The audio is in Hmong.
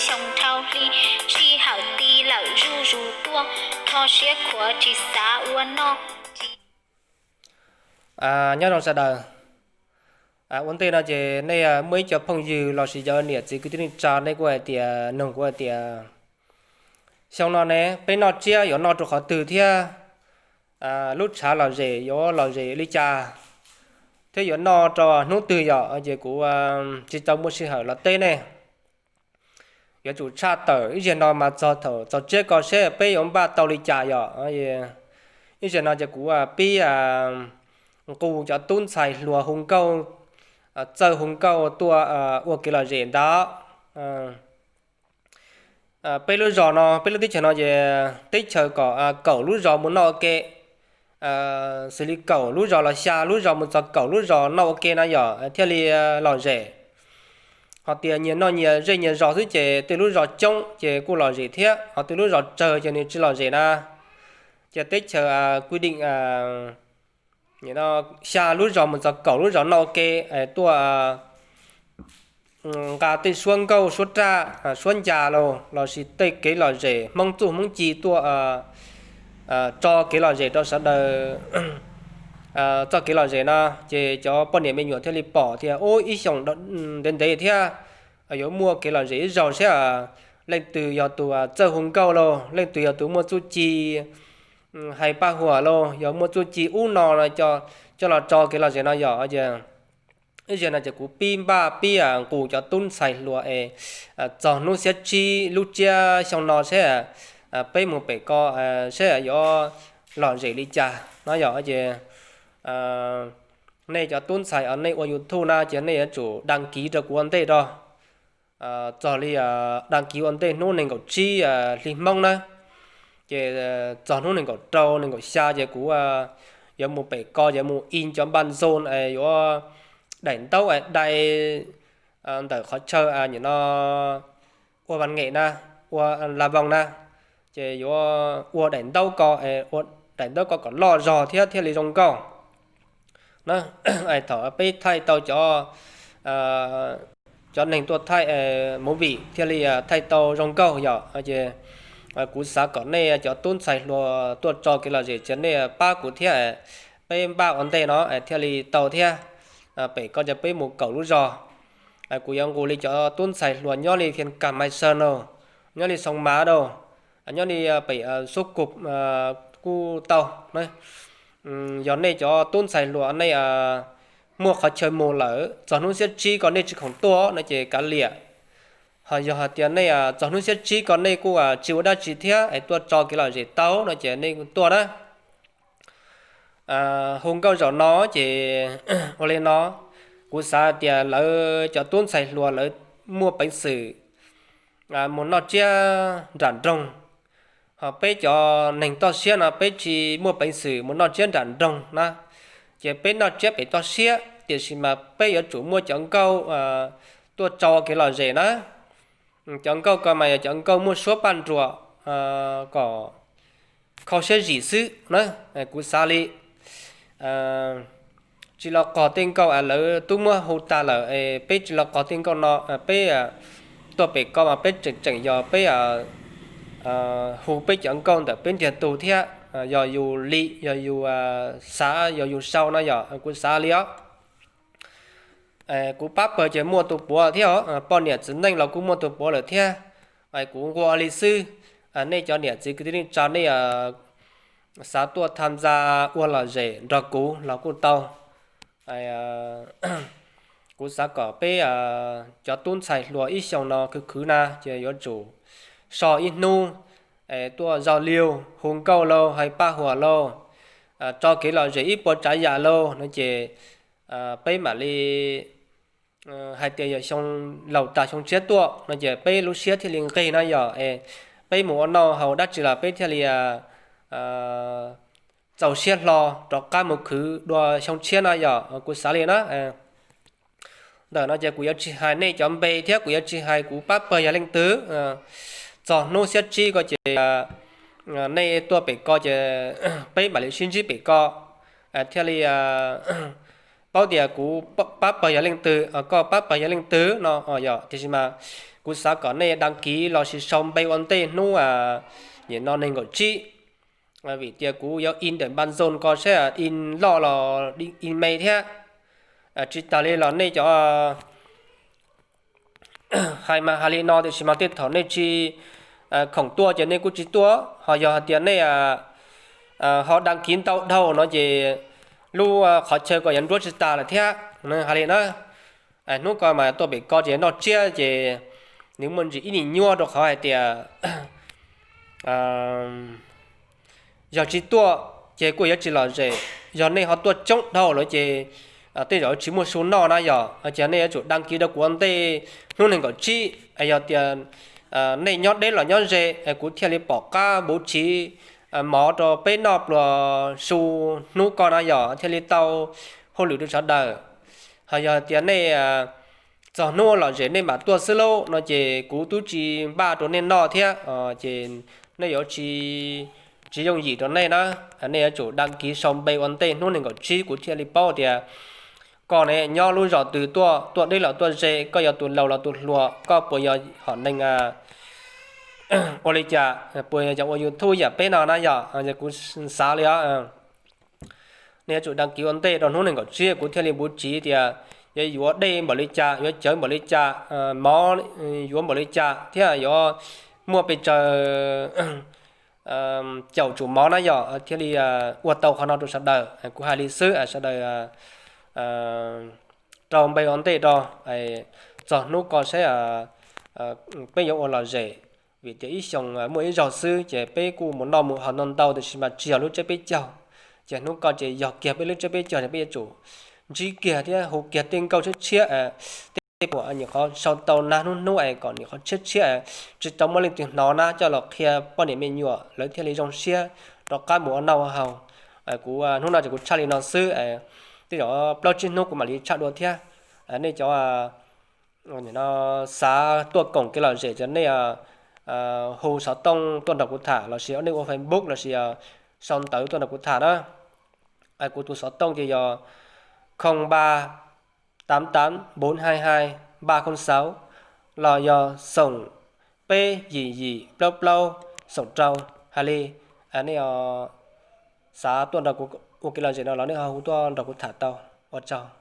xyoo dhau hli, sij hawm ti lawm zuj zus tuaj, kho siab khuav tsis xav ua noj. Nyob zoo sawv daws, ua ntej no ces nej muaj ib co phooj ywg los sis cov niam txiv kwv tij neej tsa nej kuj hais tias, nug kuv hais tias, xyoo no ne peb noj tsiab yuav noj rau qhov twg thiab lub tshav lom zem yuav lom zem li cas thiab yuav noj rau hnub twg yom? Ces kuv tsis tau muaj sij hawm los teb nej. Yuav tsum tshaj tawm ib zaug no mas txog thaum txog tsiab ko seb peb yuav npaj tau li cas yom. Ib zaug no ces kuv pib nqus cov tub ntxhais hluas hu nkauj, txawj hu nkauj tuaj ua kev lom zem ntawd. Peb lub zos no, peb lub teb chaws no ces teb chaws kom kaum lub zos mus noj ua ke, xws li kaum lub zos los xya lub zos mus txog kaum lub zos noj ua ke na yom thiaj li lom zem. Ho tias nyias noj nyias zej nyias zos xwb ces tej lub zos coob ces kuj lom zem thiab, ho tej lub zos tsawg ces nws tsis lom zem na. Ces teb chaws quy định xya lub zos mus txog kaum lub zos noj ua ke, tuaj nqa tej suab nkauj suab raj, suab ncas los, los sis tej kev lom zem Hmoob txuj Hmoob ci tuaj tso kev lom zem rau sawv daws txoj kev lom zem no. Ces cov poj niam me nyuam thiaj li pom tias ub ib xyoos ntev ntev thiab yuav muaj kev lom zem ib zaug seb leej twg yog tus txawj hu nkauj lauj, leej twg yog tus muaj txuj ci hais paj huam lauj, yog muaj txuj ci ub no coj los tso kev lom zem no yom. Ces ib zaug no ces kuv pib npaj pib nqus cov tub ntxhais hluas es txog hnub xiab tsib lub tsiab xyoo no seb peb mus pem ko seb yuav lom zem li cas no yom. Ces nej cov tub ntxhais nej ua YouTube na ces nej yuav tsum đăng ký rau kuv ua ntej rau. Txog li đăng ký ua ntej hnub nees nkaum tsib hli Hmoob na, ces txog hnub nees nkaum rau nees nkaum xya ces kuv yuav mus pem ko, yuav mus in cov npaj zon, yuav daim ntaub dai ntawm qhov chaw nim no ua văn nghệ na, ua la vòng na, ces yuav ua daim ntaub ko, ua daim ntaub ko kom loj zog thiab thiaj li zoo nkauj. Thaum peb thaij tau cov, cov neeg tuaj thaij movie thiaj li thaij tau zoo nkauj yom. Ces kuv xav kom nej cov tub ntxhais hluas tuaj tso kev lom zem ces nej pab kuv thiab, peb npaj ua ntej no thiaj li tau thiab. Pem ko ces peb mus kaum lub zos. Kuv yuav nqus li cov tub ntxhais hluas nyob li Phiên Cam Mai Sơn no, nyob li Sông Mã no, nyob li pem Xub Kuv kuj tau. Yog nej cov tub ntxhais hluas nej muaj qhov chaw mus lawm, txog hnub xiab tsib ko nej tsis khoom tuaj no ces kav liam. Ho yog hais tias nej txog hnub xiab tsib ko nej kuj tsis ua dab tsi thiab es tuaj tso kev lom zem tau no ces nej kuj tuaj na. Hu nkauj zaum no ces ua li no, kuv xav tias lawv cov tub ntxhais hluas lawv muaj peev xwm mus noj tsiab nram nroog, ho peb cov neeg toj siab no peb tsis muaj peev xwm mus noj tsiab nram nroog na, ces peb noj tsiab pem toj siab, tiam sis mas peb yuav tsum muaj cov nkauj tuaj tso kev lom zem na. Cov nkauj ko mas yog cov nkauj muaj suab paj nruam kom kho siab zim xwb na. Kuv xav li tsis los qog tej nkauj lawv twb muab hu tag lawm, peb tsis los qog tej nkauj no, peb tuaj pem ko mas peb tseem tseem yog peb hu peb cov nkauj ntawm peb ntiag tug thiab, yog yus li, yog yus xav, yog yus sau no yog kuv xav li os. Kuv pab pawg ces muaj tus puav thiab os, poj niam txiv neej los kuj muaj tus puav lawm thiab. Kuv nqua li xwb, nej cov niam txiv kwv tij neej tsa nej xav tuaj tham ntxa ua lom zem nrog kuv los kuj tau. Kuv xav kom peb cov tub ntxhais hluas ib xyoos no khwv khwv na ces yuav tsum so ib hnub tuaj zau liu hu nkauj lauj, hais paj huam lauj, tso kev lom zem ib puas tsav yam lauj no ces peb mam li hais tias yog xyoo laus tas xyoo tshiab tuaj no ces peb lub siab thiaj li nqig no yog peb mus ua noj haus dab tsi los peb thiaj li txaus siab hlo rov qab mus khwv dua xyoo tshiab no yog kuv xav li na. Ntawm no ces kuv yuav tsis hais nej cov npe thiab kuv yuav tsis hais kuv pab pawg yog leej twg. Txog hnub xiab tsib ko ces nej tuaj pem ko ces peb mam li sib ntsib pem ko thiaj li pab paub tias kuv pab pawg yog leej twg, koj pab pawg yog leej twg no yog, tiam sis mas kuv xav kom nej dag kiv los sis sau npe ua ntej hnub nim no nees nkaum tsib, vim tias kuv yuav in ntawm npa zon ko saib in loj los in me thiab. Tsis tas li los nej cov hais mas hais li no, tiam sis mas tej thaum nej tsis khoom tuaj ces nej kuj tsis tuaj, ho yog hais tias nej ho dag kiv ntau dhau no ces lub qhov chaw ko yuav nruab tsis tag lawm thiab. Hais li na, hnub ko mas tuaj pem ko ces noj tsiab ces nws muaj ntsis ib nim nyuaj rau qhov hais tias yog tsis tuaj ces kuj yuav tsis lom zem, yog nej ho tuaj coob dhau lawm ces tej zaum tsis muaj su noj na yog, ces nej yuav tsum dag kiv rau kuv ua ntej hnub nees nkaum tsib, yog tias nej nyob deb los nyob ze, kuv thiaj li pom qab npuv tsiv mov rau peb noj pluas su hnub ko na yog, thiaj li tau hauj lwm rau sawv daws. Ho yog tias nej txog hnub lom zem nej mam tuaj xwb lauj no ces kuv twb tsis npaj rau nej noj thiab, ces nej yuav tsis yooj yim rau nej na. Nej yuav tsum dag kiv sau npe ua ntej hnub nees nkaum tsib kuv thiaj li paub tias koj ne nyob lub zos twg tuaj, tuaj deb los tuaj ze, koj yog tus laus los tus hluas, koj puas yog hom neeg ua li cas, puas yog ua YouTube yam peb no na yog, kuv xav li os. Nej yuav tsum dag kiv ua ntej rau hnub nees nkaum tsib kuv thiaj li npuv tsiv tias yuav yuav dej npaum li cas, yuav cawv npaum li cas, mov yuav npaum li cas thiab yuav muaj pes tsawg caum tsum mov na yog, thiaj li ua tau qhov no rau sawv daws. Kuv hais li xwb, sawv daws rau npe ua ntej rau txog hnub ko saib peb yuav ua lom zem, vim tias ib xyoos muaj ib zaug xwb ces peb kuj mus noj mus haus ntau ntau, tiam sis mas tsis yog lub tsiab peb caug. Ces hnub ko ces yog kiag peb lub tsiab peb caug, peb yuav tsum ntsib kiag thiab hu kiag tej nkauj tshiab tshiab, tej uas nyuam qhuav sau tau nag hnub hnub es kom nyuam qhuav tshiab tshiab, tsis tau muaj leej twg hnov na, coj los qhia poj niam me nyuam lawv thiaj li zoo siab rov qab mus ua noj ua haus. Kuv hnub no ces kuv tshaj li no xwb, tej zaum plaub tsib hnub kuv mam li tshaj dua thiab. Nej cov xav tuaj koom kev lom zem ces nej hu xov tooj tuaj nrog kuv tham lossis nej ua Facebook lossis sau ntawv tuaj nrog kuv tham na. Kuv tus xov tooj ces yog không ba tám tám bốn hai hai ba không sáu, los yog xoom peb yim yim plaub plaub xoom rau. Hais li nej xav tuaj nrog kuv ua kev lom zem no los nej ho hu tuaj nrog kuv tham tau. Ua tsaug.